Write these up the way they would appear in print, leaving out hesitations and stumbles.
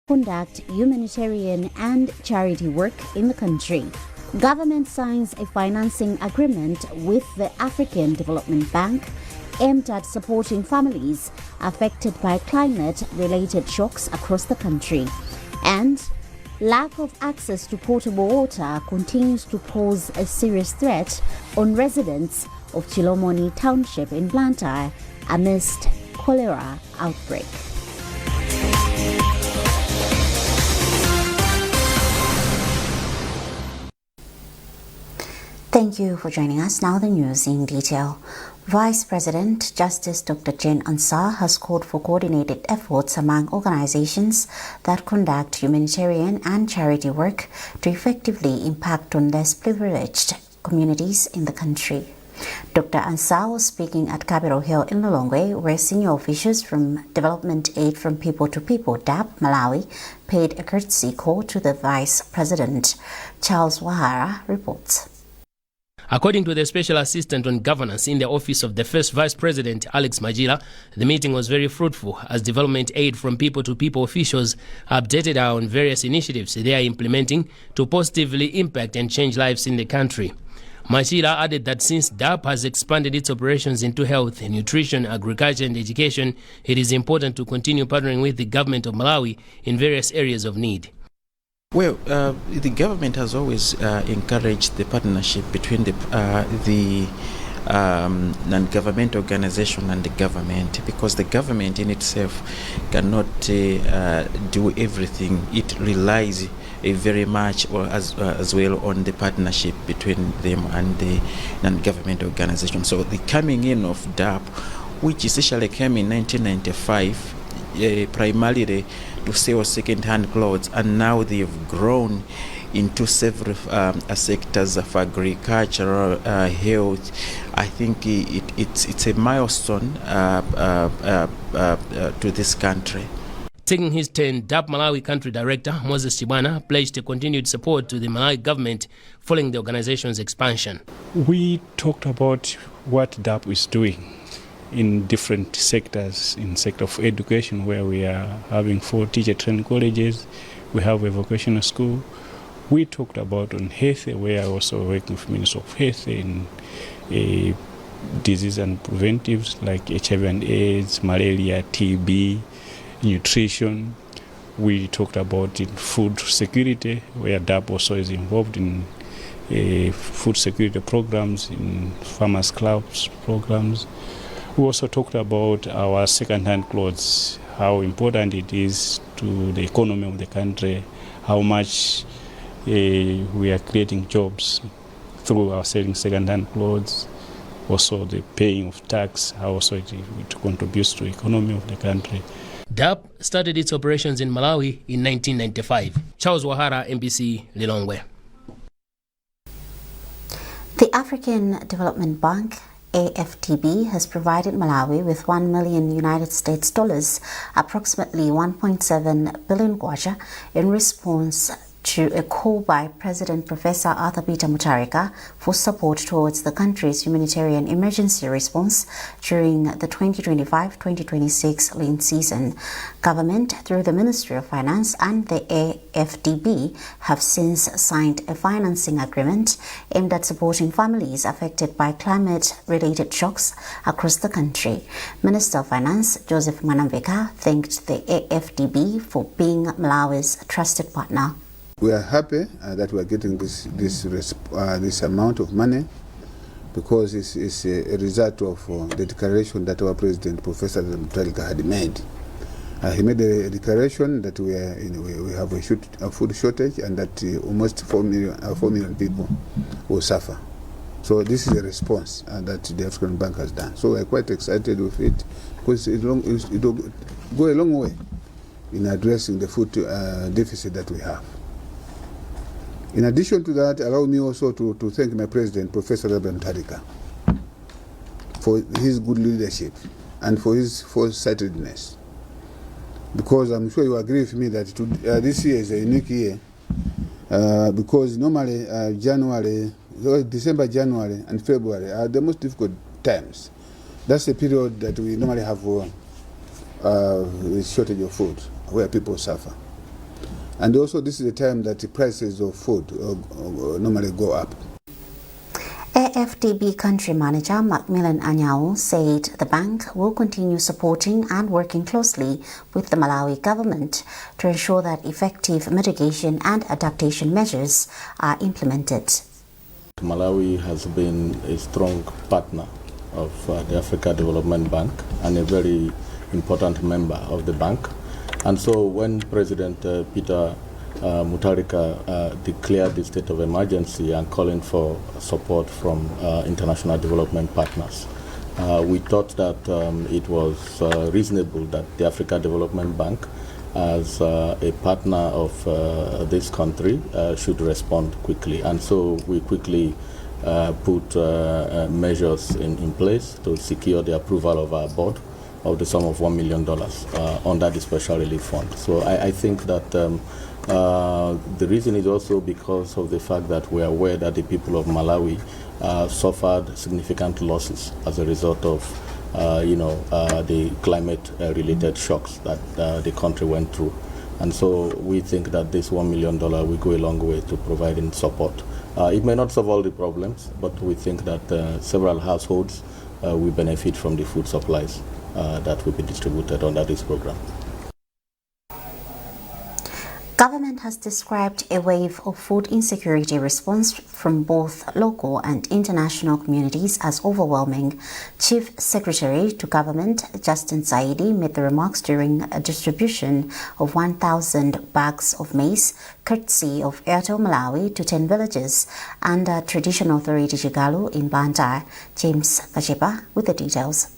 conduct humanitarian and charity work in the country. Government signs a financing agreement with the African Development Bank aimed at supporting families affected by climate-related shocks across the country. And lack of access to potable water continues to pose a serious threat on residents of Chilomoni Township in Blantyre amidst cholera outbreak. Thank you for joining us. Now the news in detail. Vice President Justice Dr. Jane Ansah has called for coordinated efforts among organizations that conduct humanitarian and charity work to effectively impact on less privileged communities in the country. Dr. Ansah was speaking at Capitol Hill in Lilongwe, where senior officials from Development Aid from People to People (DAP) Malawi paid a courtesy call to the Vice President. Charles Wahara reports. According to the Special Assistant on Governance in the Office of the First Vice President, Alex Majila, the meeting was very fruitful as Development Aid from People to People officials updated her on various initiatives they are implementing to positively impact and change lives in the country. Majila added that since DAP has expanded its operations into health, nutrition, agriculture and education, it is important to continue partnering with the government of Malawi in various areas of need. Well, the government has always encouraged the partnership between the non-government organization and the government, because the government in itself cannot do everything. It relies very much as well on the partnership between them and the non-government organization. So the coming in of DAP, which essentially came in 1995, primarily to sell second-hand clothes, and now they've grown into several sectors of agriculture, health. I think it's a milestone to this country. Taking his turn, DAP Malawi Country Director Moses Chibwana pledged continued support to the Malawi government following the organization's expansion. We talked about what DAP is doing in different sectors, in sector of education, where we are having 4 teacher training colleges, we have a vocational school. We talked about on health, where I also working with Minister of Health in disease and preventives like HIV and AIDS, malaria, TB, nutrition. We talked about in food security, where DAP also is involved in food security programs, in farmers clubs programs. We also talked about our second-hand clothes, how important it is to the economy of the country, how much we are creating jobs through our selling second-hand clothes, also the paying of tax, how also it contributes to the economy of the country. DAP started its operations in Malawi in 1995. Charles Wahara, MBC, Lilongwe. The African Development Bank AFDB has provided Malawi with $1 million United States dollars, approximately 1.7 billion kwacha, in response to a call by President Professor Arthur Peter Mutharika for support towards the country's humanitarian emergency response during the 2025-2026 lean season. Government, through the Ministry of Finance and the AFDB, have since signed a financing agreement aimed at supporting families affected by climate-related shocks across the country. Minister of Finance Joseph Manamveka thanked the AFDB for being Malawi's trusted partner. We are happy that we are getting this amount of money, because it's a result of the declaration that our President Professor Mutharika had made. He made a declaration that we have a food shortage and that almost 4 million people will suffer. So this is a response that the African Bank has done. So we are quite excited with it, because it will go a long way in addressing the food deficit that we have. In addition to that, allow me also to thank my President, Professor Mutharika, for his good leadership and for his foresightedness. Because I'm sure you agree with me that this year is a unique year, because normally December, January and February are the most difficult times. That's the period that we normally have a shortage of food, where people suffer. And also this is the time that the prices of food normally go up. AFDB country manager Macmillan Anyao said the bank will continue supporting and working closely with the Malawi government to ensure that effective mitigation and adaptation measures are implemented. Malawi has been a strong partner of the Africa Development Bank and a very important member of the bank. And so when President Peter Mutharika declared the state of emergency and calling for support from international development partners, we thought that it was reasonable that the Africa Development Bank, as a partner of this country, should respond quickly. And so we quickly put measures in place to secure the approval of our board of the sum of $1 million under the Special Relief Fund. So I think that the reason is also because of the fact that we are aware that the people of Malawi suffered significant losses as a result of the climate-related shocks that the country went through. And so we think that this $1 million will go a long way to providing support. It may not solve all the problems, but we think that several households will benefit from the food supplies that will be distributed under this program. Government has described a wave of food insecurity response from both local and international communities as overwhelming. Chief Secretary to Government Justin Saidi made the remarks during a distribution of 1,000 bags of maize, courtesy of Airtel Malawi, to 10 villages under Traditional Authority Chigalu in Blantyre. James Kachepa with the details.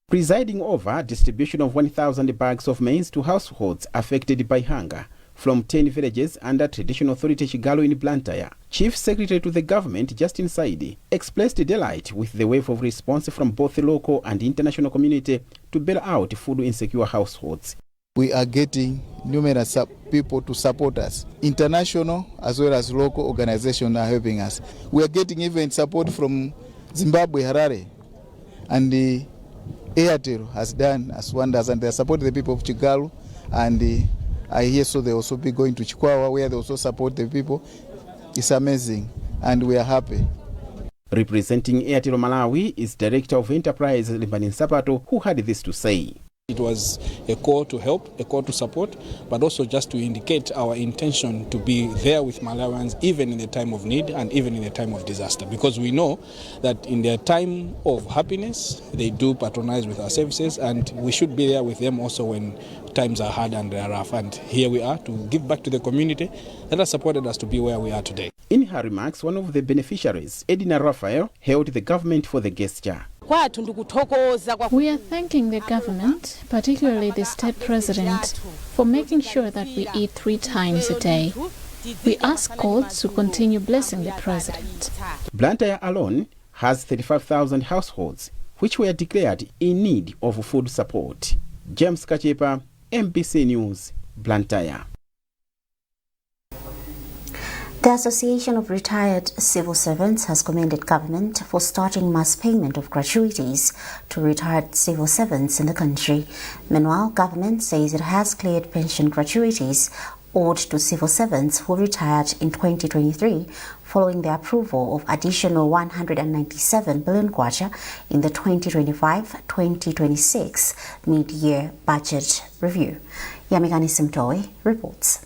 Presiding over distribution of 1,000 bags of maize to households affected by hunger from 10 villages under Traditional Authority Chigalu in Blantyre, Chief Secretary to the Government Justin Saidi expressed delight with the wave of response from both the local and international community to bail out food insecure households. We are getting numerous people to support us. International as well as local organizations are helping us. We are getting even support from Zimbabwe, Harare, and the Airtel has done as wonders, and they support the people of Chigalu, and I hear so they also be going to Chikwawa where they also support the people. It's amazing and we are happy. Representing Airtel Malawi is Director of Enterprise Limbanin Sapato, who had this to say. It was a call to help, a call to support, but also just to indicate our intention to be there with Malawians even in the time of need and even in the time of disaster. Because we know that in their time of happiness, they do patronize with our services, and we should be there with them also when times are hard and they are rough. And here we are to give back to the community that has supported us to be where we are today. In her remarks, one of the beneficiaries, Edina Raphael, hailed the government for the gesture. We are thanking the government, particularly the state president, for making sure that we eat 3 times a day. We ask God to continue blessing the president. Blantyre alone has 35,000 households which were declared in need of food support. James Kachepa, MBC News, Blantyre. The Association of Retired Civil Servants has commended government for starting mass payment of gratuities to retired civil servants in the country. Meanwhile, government says it has cleared pension gratuities owed to civil servants who retired in 2023 following the approval of additional 197 billion kwacha in the 2025-2026 mid-year budget review. Yamikani Simtoe reports.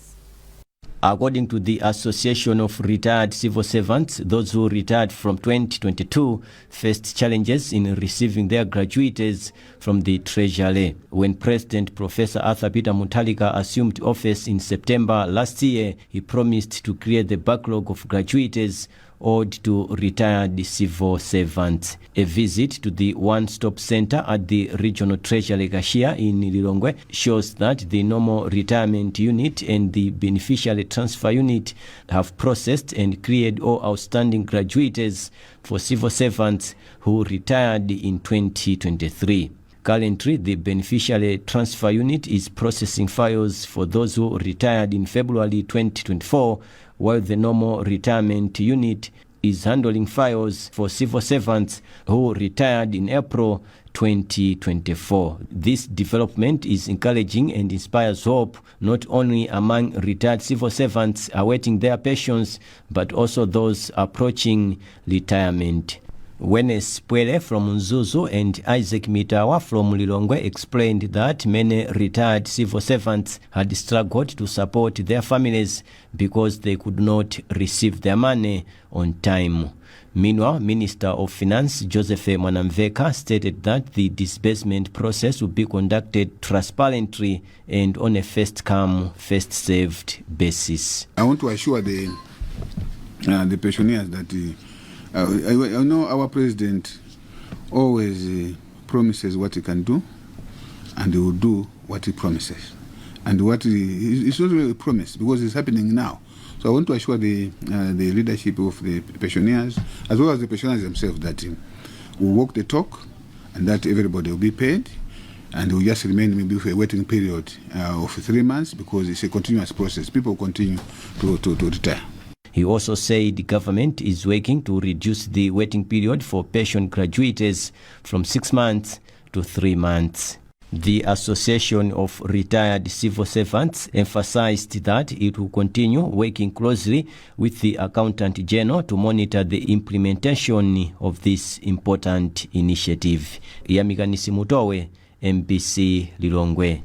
According to the Association of Retired Civil Servants, those who retired from 2022 faced challenges in receiving their gratuities from the Treasury. When President Professor Arthur Peter Mutharika assumed office in September last year, he promised to clear the backlog of gratuities owed to retired civil servants. A visit to the one-stop center at the Regional Treasury Cashier in Lilongwe shows that the normal retirement unit and the beneficiary transfer unit have processed and cleared all outstanding gratuities for civil servants who retired in 2023. Currently, the beneficiary transfer unit is processing files for those who retired in February 2024, while the normal retirement unit is handling files for civil servants who retired in April 2024. This development is encouraging and inspires hope not only among retired civil servants awaiting their pensions, but also those approaching retirement. Wenes Pwele from Nzuzu and Isaac Mitawa from Lilongwe explained that many retired civil servants had struggled to support their families because they could not receive their money on time. Meanwhile, Minister of Finance Joseph Mwanamveka stated that the disbursement process will be conducted transparently and on a first-come, first-served basis. I want to assure the pensioners that I know our president always promises what he can do, and he will do what he promises. And it's not really a promise because it's happening now. So I want to assure the leadership of the pensioners, as well as the pensioners themselves, that we walk the talk and that everybody will be paid, and will just remain maybe for a waiting period of 3 months because it's a continuous process. People continue to retire. He also said the government is working to reduce the waiting period for pension gratuities from 6 months to 3 months. The Association of Retired Civil Servants emphasized that it will continue working closely with the Accountant General to monitor the implementation of this important initiative. Yamiganisi Mutowe, MBC Lilongwe.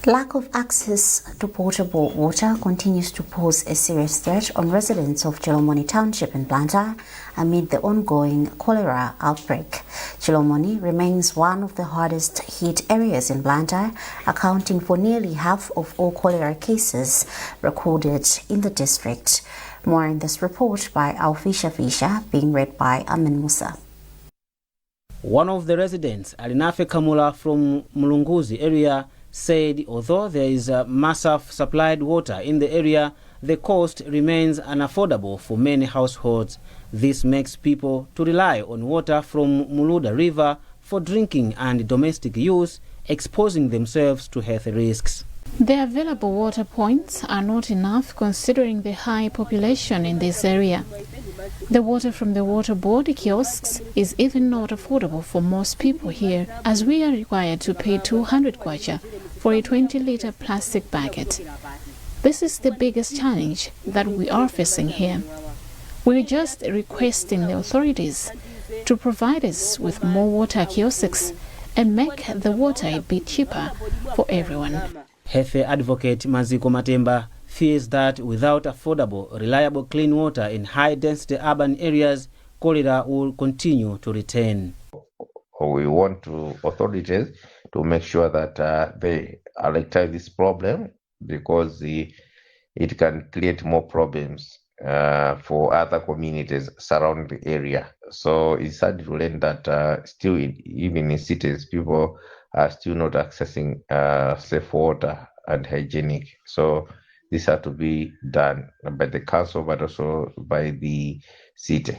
Lack of access to potable water continues to pose a serious threat on residents of Chilomoni Township in Blantyre amid the ongoing cholera outbreak. Chilomoni remains one of the hardest hit areas in Blantyre, accounting for nearly half of all cholera cases recorded in the district. More in this report by Alfisha Fisha, being read by Amin Musa. One of the residents, Alinafe Kamula from Mulunguzi area, said although there is massive supplied water in the area, the cost remains unaffordable for many households. This makes people to rely on water from Muluda River for drinking and domestic use, exposing themselves to health risks. The available water points are not enough considering the high population in this area. The water from the water board kiosks is even not affordable for most people here, as we are required to pay 200 kwacha for a 20-liter plastic bucket. This is the biggest challenge that we are facing here. We're just requesting the authorities to provide us with more water kiosks and make the water a bit cheaper for everyone. Health advocate Maziko Matemba fears that without affordable, reliable clean water in high-density urban areas, cholera will continue to return. We want authorities to make sure that they rectify this problem because it can create more problems for other communities surrounding the area. So it's sad to learn that still, even in cities, people are still not accessing safe water and hygienic. So this has to be done by the council, but also by the city.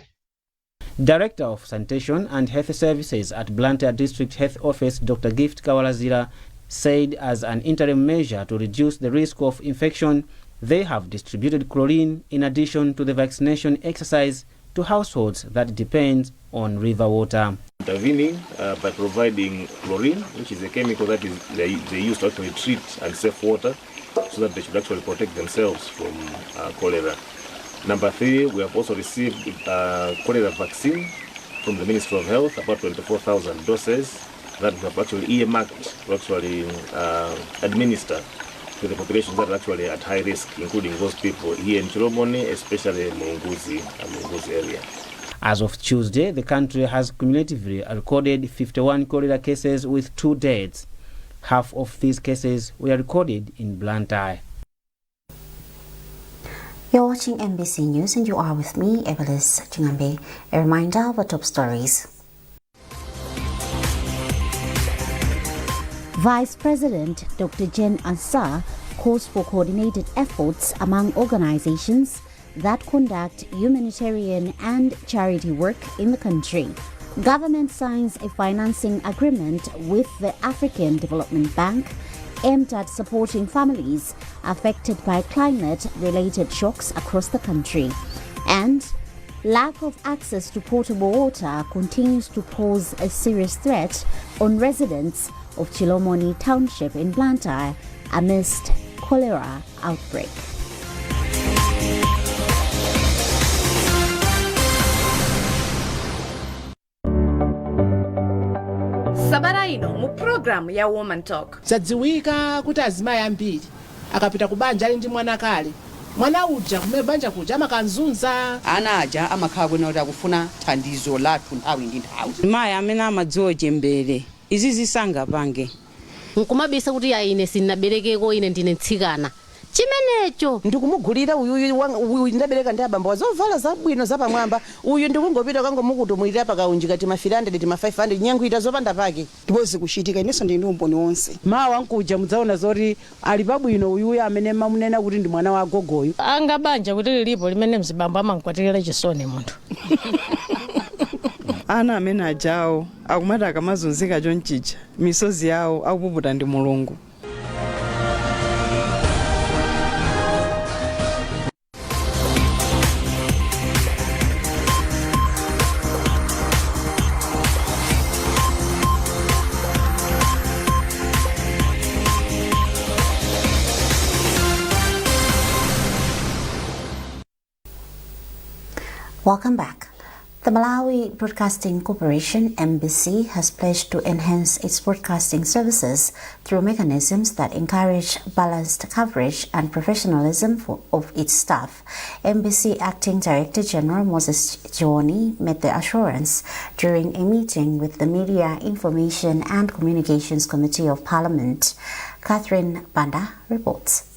Director of Sanitation and Health Services at Blantyre District Health Office, Dr. Gift Kawalazira, said as an interim measure to reduce the risk of infection, they have distributed chlorine in addition to the vaccination exercise to households that depend on river water. Intervening by providing chlorine, which is a chemical that they use to actually treat and save water so that they should actually protect themselves from cholera. Number 3, we have also received cholera vaccine from the Ministry of Health, about 24,000 doses that we have actually earmarked to actually administer to the populations that are actually at high risk, including those people here in Chilomoni, especially Mulunguzi area. As of Tuesday, the country has cumulatively recorded 51 cholera cases with 2 deaths. Half of these cases were recorded in Blantyre. You're watching MBC News and you are with me, Evelis Chingambe. A reminder of the top stories. Vice President Dr. Jen Ansah calls for coordinated efforts among organizations that conduct humanitarian and charity work in the country. Government signs a financing agreement with the African Development Bank aimed at supporting families affected by climate-related shocks across the country. And lack of access to potable water continues to pose a serious threat on residents of Chilomoni Township in Blantyre amidst cholera outbreak. Sabata ino mu program ya Woman Talk. Zadziwika kuti azimayi ambiri akapita kubanja ali ndi mwana kale. Mwana uja kumebanja kuja amakanzunza. Ana aja amakhala kwena kuti akufuna thandizo lathu nthawi ndi nthawi. Mayi amene amadziwa chembere izi zisangapange. Nkumabisa kuti ine sinaberekeko ine ndine tsikana. Chimenecho ndikumugulira uyu ndabereka ndi abambo wazovala zabwino zapamwamba uyu ndikungopita kangomukutumulira pakaunji kati ma 300 ti ma 500 nyangu ita zopanda pake ndipoze kuchitika inenso ndi umboni wonse mawa nkuja mudzaona zoti ali pabwino uyu amene mamunena kuti ndi mwana wa gogoyo angabanja kuti lilipo limene mzibambo amankwatirira chisoni munthu. Ana amene ajawo akumati akamazunzika chonchicha misozi yawo akupuputa ndi Mulungu. Welcome back. The Malawi Broadcasting Corporation, MBC, has pledged to enhance its broadcasting services through mechanisms that encourage balanced coverage and professionalism of its staff. MBC Acting Director General Moses Chioni made the assurance during a meeting with the Media, Information and Communications Committee of Parliament. Catherine Banda reports.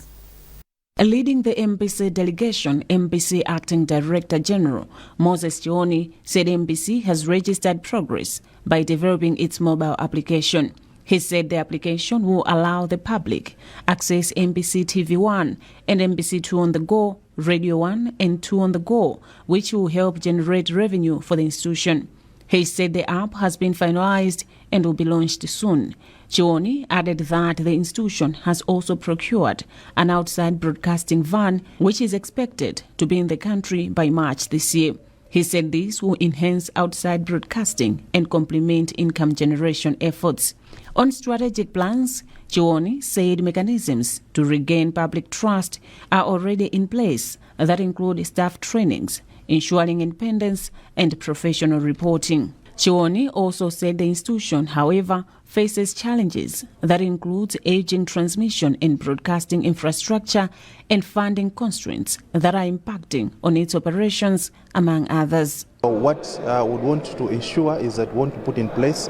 Leading the MBC delegation, MBC Acting Director General Moses Chioni said MBC has registered progress by developing its mobile application. He said the application will allow the public access MBC TV1 and MBC 2 on the go, Radio 1 and 2 on the go, which will help generate revenue for the institution. He said the app has been finalized and will be launched soon. Chioni added that the institution has also procured an outside broadcasting van, which is expected to be in the country by March this year. He said this will enhance outside broadcasting and complement income generation efforts. On strategic plans, Chioni said mechanisms to regain public trust are already in place that include staff trainings, ensuring independence and professional reporting. Chioni also said the institution, however, faces challenges that include aging transmission and broadcasting infrastructure and funding constraints that are impacting on its operations, among others. What we want to ensure is that we want to put in place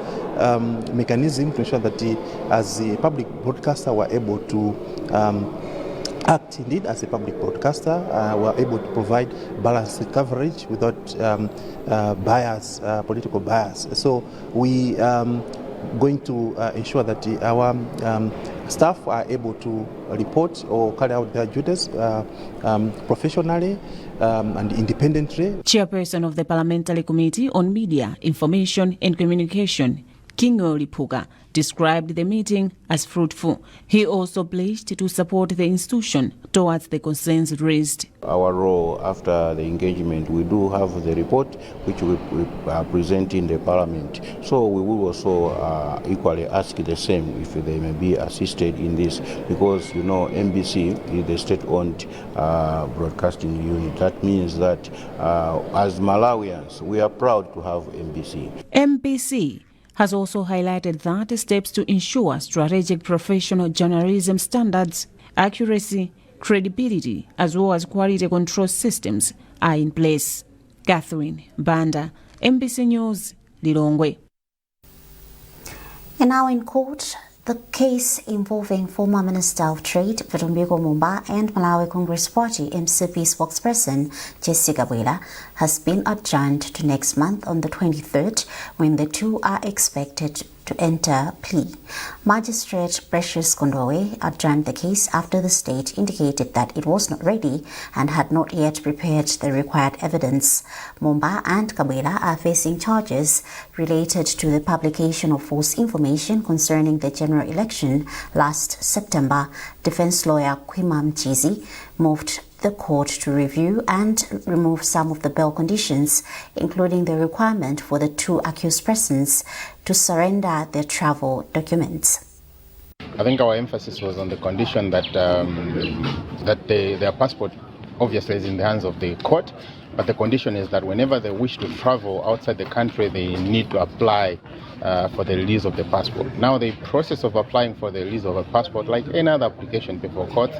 mechanism to ensure that as a public broadcaster we're able to act indeed as a public broadcaster. We're able to provide balanced coverage without bias, political bias. So we going to ensure that our staff are able to report or carry out their duties professionally and independently. Chairperson of the Parliamentary Committee on Media, Information and Communication, Kingo Lipuga, described the meeting as fruitful. He also pledged to support the institution towards the concerns raised. Our role after the engagement, we do have the report which we present in the Parliament. So we will also equally ask the same if they may be assisted in this, because you know MBC is the state-owned broadcasting unit. That means that as Malawians, we are proud to have MBC. MBC has also highlighted that steps to ensure strategic professional journalism standards, accuracy, credibility, as well as quality control systems are in place. Catherine Banda, MBC News, Lilongwe. And now in court, the case involving former Minister of Trade Vitumbiko Mumba and Malawi Congress Party MCP spokesperson Jessica Bwela has been adjourned to next month on the 23rd, when the two are expected to enter plea. Magistrate Precious Kondowe adjourned the case after the state indicated that it was not ready and had not yet prepared the required evidence. Mumba and Kabila are facing charges related to the publication of false information concerning the general election last September. Defense lawyer Kwima Mchizi moved the court to review and remove some of the bail conditions, including the requirement for the two accused persons to surrender their travel documents. I think our emphasis was on the condition that their passport obviously is in the hands of the court, but the condition is that whenever they wish to travel outside the country, they need to apply for the release of the passport. Now, the process of applying for the release of a passport, like any other application before courts,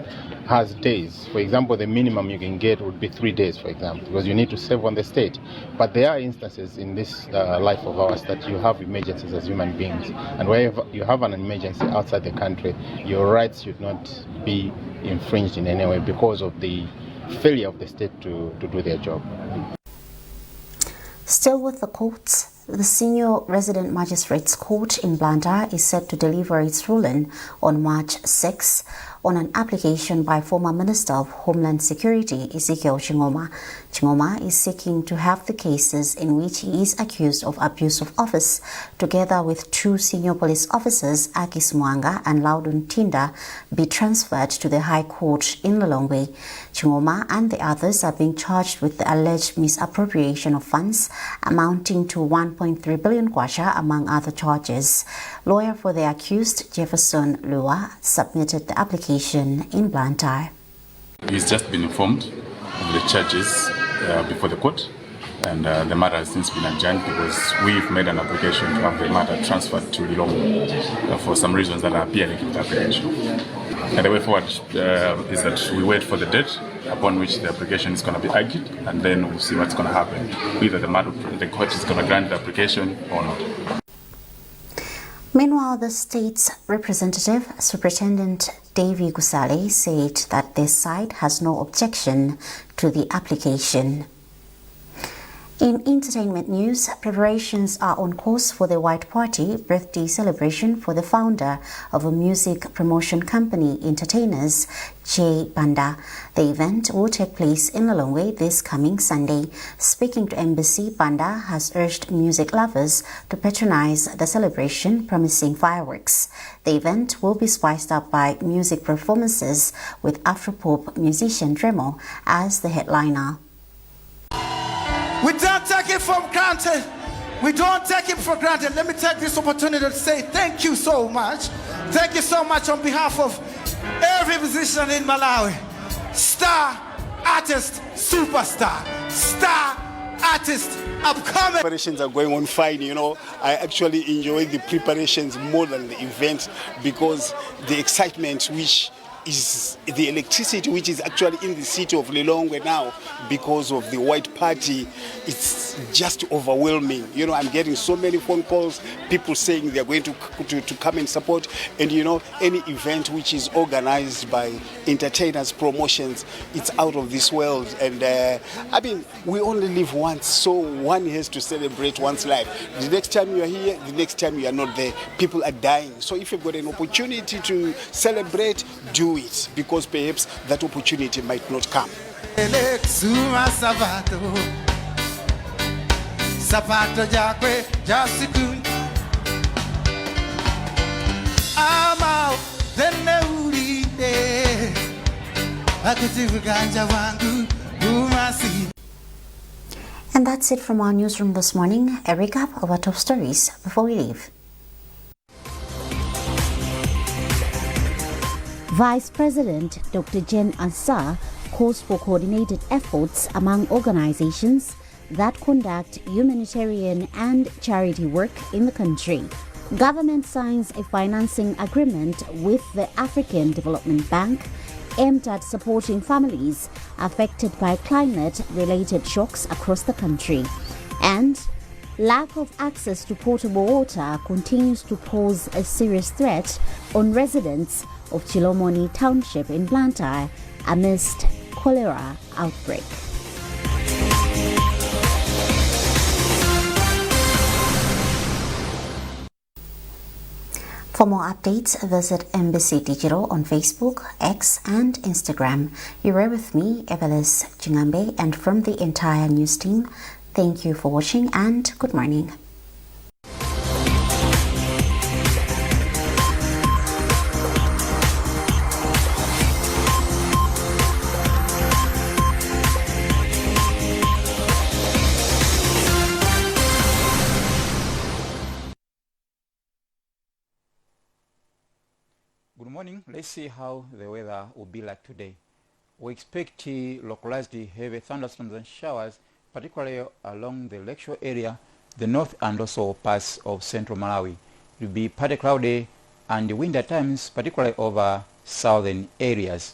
has days. For example, the minimum you can get would be 3 days, for example, because you need to serve on the state. But there are instances in this life of ours that you have emergencies as human beings, and wherever you have an emergency outside the country, your rights should not be infringed in any way because of the failure of the state to do their job. Still with the courts, the Senior Resident Magistrates Court in Blantyre is set to deliver its ruling on March 6 on an application by former Minister of Homeland Security Ezekiel Chingoma. Chingoma is seeking to have the cases in which he is accused of abuse of office, together with two senior police officers, Akis Mwanga and Laudun Tinda, be transferred to the High Court in Lilongwe. Chingoma and the others are being charged with the alleged misappropriation of funds amounting to 1.3 billion kwacha, among other charges. Lawyer for the accused, Jefferson Lua, submitted the application in Blantyre. He's just been informed of the charges before the court, and the matter has since been adjourned because we've made an application to have the matter transferred to Lilongwe for some reasons that are appearing in the application. And the way forward is that we wait for the date upon which the application is going to be argued, and then we'll see what's going to happen. Either the court is going to grant the application or not. Meanwhile, the state's representative, Superintendent Davy Gusale, said that their side has no objection to the application. In entertainment news, preparations are on course for the White Party birthday celebration for the founder of a music promotion company, Entertainers, Jay Banda. The event will take place in Lilongwe this coming Sunday. Speaking to Embassy, Banda has urged music lovers to patronize the celebration, promising fireworks. The event will be spiced up by music performances with Afropop musician Dremo as the headliner. We don't take it for granted. We don't take it for granted. Let me take this opportunity to say thank you so much. Thank you so much on behalf of every musician in Malawi. Star, artist, superstar. Star, artist, upcoming. Preparations are going on fine, you know. I actually enjoy the preparations more than the event because the excitement which is the electricity which is actually in the city of Lilongwe now because of the White Party. It's just overwhelming. You know, I'm getting so many phone calls, people saying they're going to come and support. And you know, any event which is organized by Entertainers Promotions, it's out of this world. And I mean, we only live once, so one has to celebrate one's life. The next time you are here, the next time you are not there, people are dying. So if you've got an opportunity to celebrate, do it, because perhaps that opportunity might not come. And that's it from our newsroom this morning. A recap of our top stories before we leave. Vice President Dr. Jen Ansah calls for coordinated efforts among organizations that conduct humanitarian and charity work in the country. Government signs a financing agreement with the African Development Bank aimed at supporting families affected by climate-related shocks across the country. And lack of access to potable water continues to pose a serious threat on residents of Chilomoni Township in Blantyre amidst cholera outbreak. For more updates, visit Embassy Digital on Facebook, X, and Instagram. You were with me, Evelis Jingambe, and from the entire news team, thank you for watching and good morning. Good morning. Let's see how the weather will be like today. We expect localized heavy thunderstorms and showers, particularly along the lakeshore area, the north and also parts of central Malawi. It will be partly cloudy and wind at times, particularly over southern areas.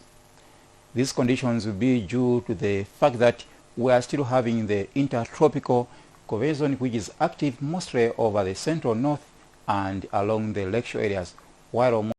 These conditions will be due to the fact that we are still having the intertropical convection, which is active mostly over the central north and along the lakeshore areas, while